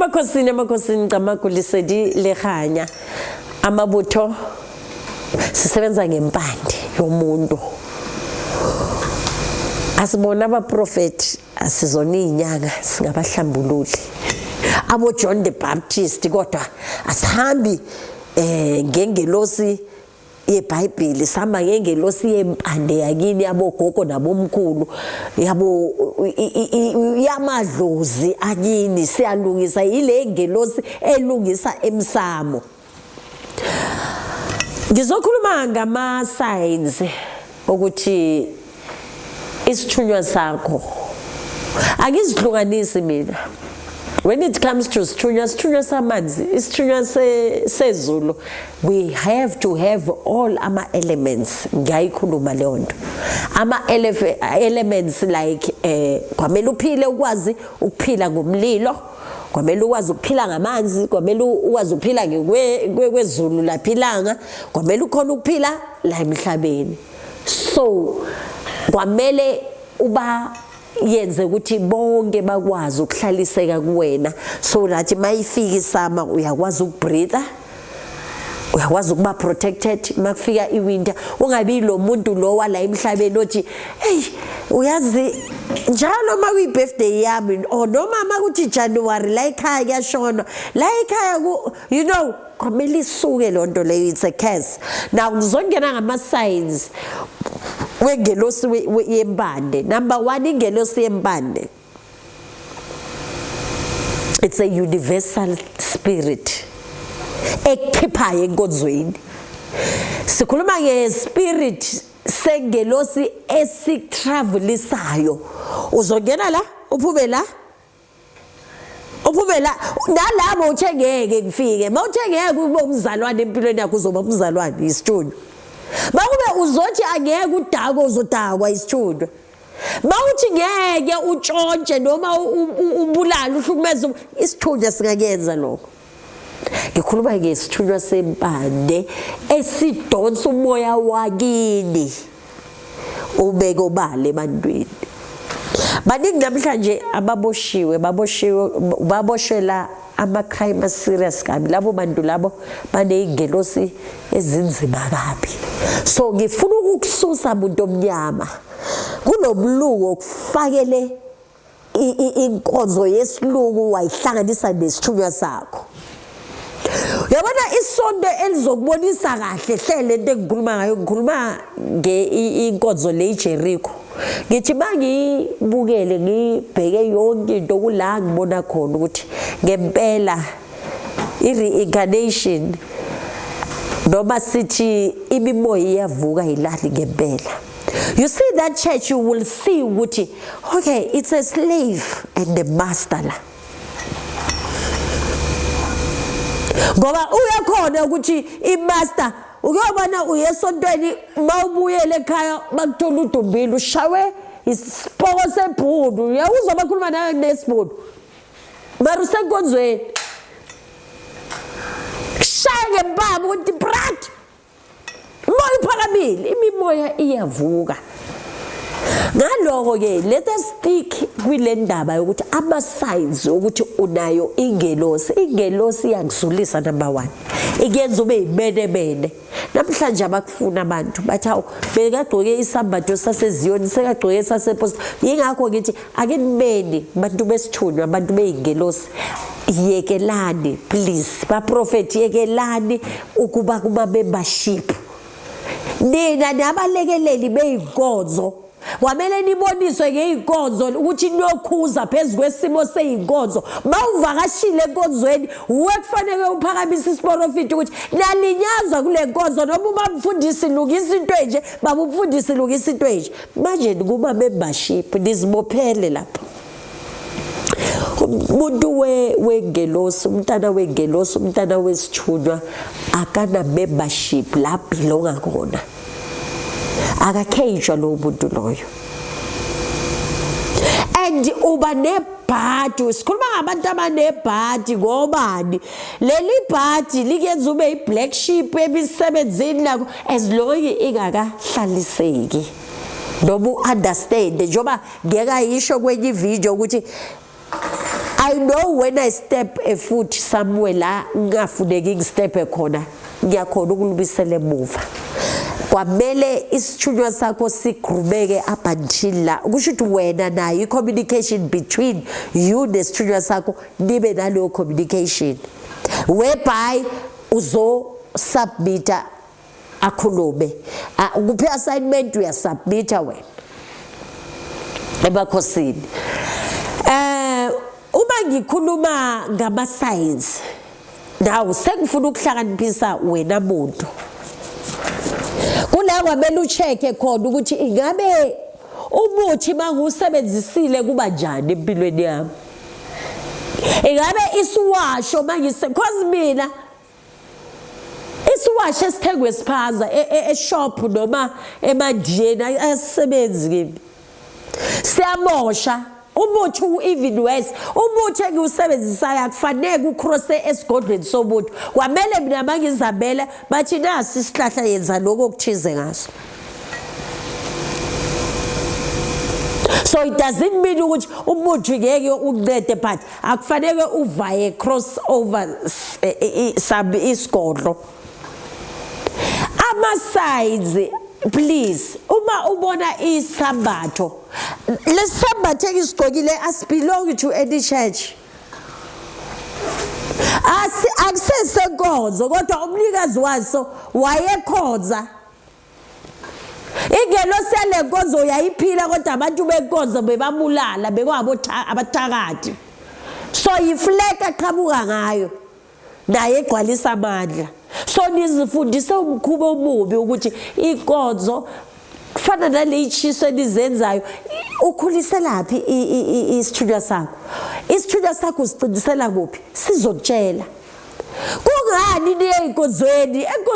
Emakhosini, emakhosini, Camagu, Lesedi le kganya. Amabutho sisebenza ngempande yomuntu. Asibona abaprofeti, asizona izinyanga, singabahlambululi. Abo John the Baptist, kodwa asihambi ngengelosi yeBhayibheli, sihamba ngengelosi yempande yakini, yabogogo nabomkhulu, yabo yamadlozi akini. Siyalungisa, yile ngelosi elungisa emsamo. Ngizokhuluma ngama signs ukuthi isithunywa sakho. Angizihlukanisi mina when it comes to sithunywa, isithunywa samanzi, isithunywa sezulu. We have to have all ama elements. Ngiyayikhuluma leyo nto, ama elements like kwamele uphile, ukwazi ukuphila ngomlilo, kwamele ukwazi ukuphila ngamanzi, kwamele ukwazi ukuphila kwezulu lapha ilanga, kwamele ukhona ukuphila la emhlabeni. So kwamele uba yenze ukuthi bonke bakwazi ukuhlaliseka kuwena, so that mayifika isummer uyakwazi ukubreathe, uyakwazi ukuba protected. Makufika iwinter, ungabi lo muntu lo wala emhlabeni othi, "Hey, uyazi, njalo uma kuyi-birthday yami or noma makuthi January, la ekhaya kuyashona, la ekhaya ku." Kwamele isuke loo nto leyo, it's a curse. Now ngizongena ngama-signs wengelosi yempande. Number one, ingelosi yempande, it's a universal spirit ekukhiphayo enkonzweni. Sikhuluma nge-spirit sengelosi esitravelisayo. Uzongena la, uphume la, uphume la, nalabo uthe ngeke ngifike. Mawuthe ngeke ube umzalwane empilweni yakho, uzoba umzalwane, isithunywa. Makube uzothi angeke udakwe, uzodakwa, isithunywa. Mawuthi ngeke utshontshe noma ubulale, uhlukumeze, isithunywa singakuyenza lokho. Ngikhuluma ngesithunywa sempande esidonsa umoya wakini, ubeke obala ebantwini. Baningi namhlanje ababoshiwe, baboshiwe, baboshela ama-crime serious kabi. Labo bantu labo baney'ngelosi ezinzima kabi. So ngifuna ukukususa, muntu omnyama, kulo mlungu okufakele inkonzo yesilungu, wayihlanganisa nesithunywa sakho. Uyabona, isonto elizokubonisa kahle hle lento engikhuluma ngayo, ngikhuluma inkonzo le iJericho. Ngithi mangiyibukele, ngibheke yonke into, kula ngibona khona ukuthi ngempela i-reincarnation, noma sithi imimoya iyavuka, ilali ngempela. You see that church, you will see ukuthi okay, it's a slave and the master la, ngoba uyakhona ukuthi imaster ukuyobona uye esontweni, mawubuyele ekhaya bakuthola udumbile, ushawe isipoko sebhunu. Uyawuzwa bakhuluma nawe nesibhunu, mara usenkonzweni, kushaya ngempama ukuthi brat, umoya uphakamile, imimoya iyavuka. Ngaloko-ke, let us stick kwile ndaba yokuthi ama-signs ukuthi unayo ingelosi. Ingelosi iyakuzulisa, number one, ikuyenza ube yimenemene. Namhlanje abakufuna abantu bathi, "Hawu, bekagcoke isambatho saseziyoni, sekagcoke sasepost." Yingakho ngithi ake nimeni, bantu besithunywa, abantu beyingelosi, yekelani please, baprofethi, yekelani ukuba kuma-membership. Nina nabalekeleli beyinkonzo, kwamele niboniswe ngey'nkonzo ukuthi niyokhuza phezu kwesimo sey'nkonzo. Mawuvakashile enkonzweni, uwe kufanele uphakamise isiporofiti ukuthi nalinyazwa kule nkonzo, noma uma mfundisi, lungisa into enje, baba umfundisi, lungisa into enje. Manje kuma membership nizibophele lapho. Umuntu wengelosi, umntana wengelosi, umntana wesithunywa akana membership la belonga khona, akakhejwa lowo muntu loyo. And uba nebhadi. Sikhuluma ngabantu abanebhadi. Ngobani leli bhadi? Likuyenza ube i-black sheep emisebenzini lakho, as long ingakahlaliseki noma u-understand, njengoba ngeke ayisho kwenye ivideo ukuthi I know when I step a foot somewhere la ngingafuneki ngistephe khona, ngiyakhona ukulubisela emuva. Kwamele isithunywa sakho sigrumeke up until la kusho ukuthi wena nayo i-communication between you nesithunywa sakho, nibe naleyo communication whereby uzosubmita, akhulume. Kuphi assignment, uyasubmita wena emakhosini. Uma ngikhuluma ngama signs now, sengifuna ukuhlakaniphisa wena muntu kula kwamele ucheck khona ukuthi ingabe umuthi mangiwusebenzisile kuba njani empilweni yami, ingabe isiwasho mangise, cause mina isiwasho esithengwe esiphaza eshop noma emandiyeni ayasebenzi kimi, siyamosha umuthi. Even worse, umuthi engiwusebenzisayo akufanele ucrosse esigodlweni somuntu. Kwamele mina mangizamela bathi nasi isihlahla, yenza lokho okuthize ngaso. So it doesn't mean ukuthi umuthi ngeke uncede, but akufanele uvaye cross over sabi isigodlo. Ama-signs, please, uma ubona isambatho, lesisambatho engisigqokile asibelong to any church, asi akusesenkonzo, kodwa umnikazi waso wayekhonza. Ingelosi yale nkonzo yayiphila, kodwa abantu benkonzo bebabulala, bekwabo abathakathi. So yiflag aqhamuka ngayo naye egcwalisa amandla. So nizifundise umkhuba omubi ukuthi inkonzo kufana nale ishiso enizenzayo. Ukhuliselaphi isithunywa sakho? Isithunywa sakho usiqinisela kuphi? Sizokutshela kungani niye ey'nkonzweni.